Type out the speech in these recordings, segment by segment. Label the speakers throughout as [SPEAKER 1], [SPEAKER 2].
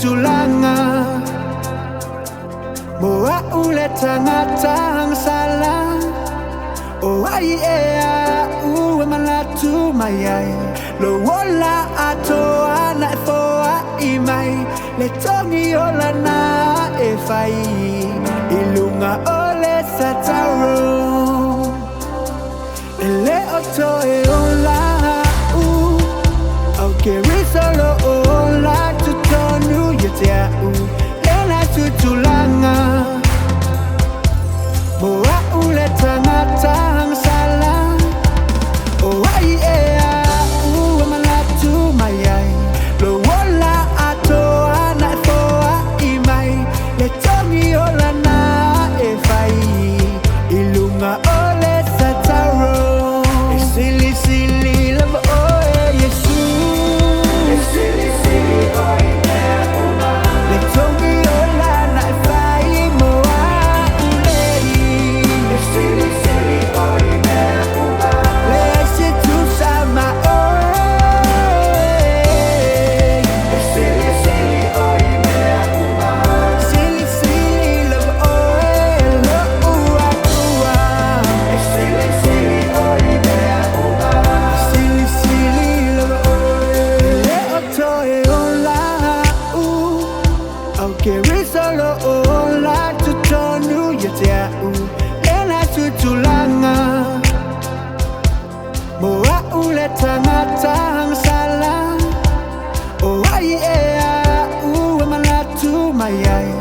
[SPEAKER 1] tutulanga. Moa ule tangata sala. O ai ea ua manatu mai ai. Lo ola atoa na e foa i mai. Le tongi ola na e fai. Ilunga ole sataro. Ele o toe ola u. Au ke risolo ola tutonu ia te au. Lena tutulanga. Moa ule tangata sala. O ai ea ua manatu mai ai. Lo ola atoa na e foa i mai. Le tongi ola na e fai. Ilunga ole sataro. E sili sili lava oe Yesu.
[SPEAKER 2] E sili sili oi mea uma.
[SPEAKER 1] Le tongi ola na e fai moa ulei.
[SPEAKER 2] E sili sili oi mea uma.
[SPEAKER 1] Le se tusa ma oe.
[SPEAKER 2] E sili sili oi mea uma.
[SPEAKER 1] Sili sili lava oe lo ua.
[SPEAKER 2] E sili sili oi mea uma.
[SPEAKER 1] Sili sili lava oe. Le o toe ola u. Au ke risolo ola tutonu ia te au. Lena tutulanga. Moa ule tangata sala. O ai ea ua manatu mai ai.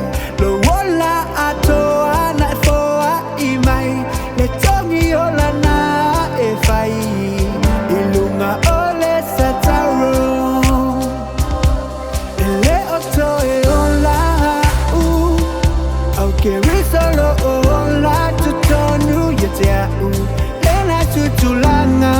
[SPEAKER 1] Lo ola atoa na e foa i mai. Le tongi ola na e fai. Ilunga ole sataro. Ele o toe ola u. Au ke risolo ola tutonu ia te au. Lena tutulanga.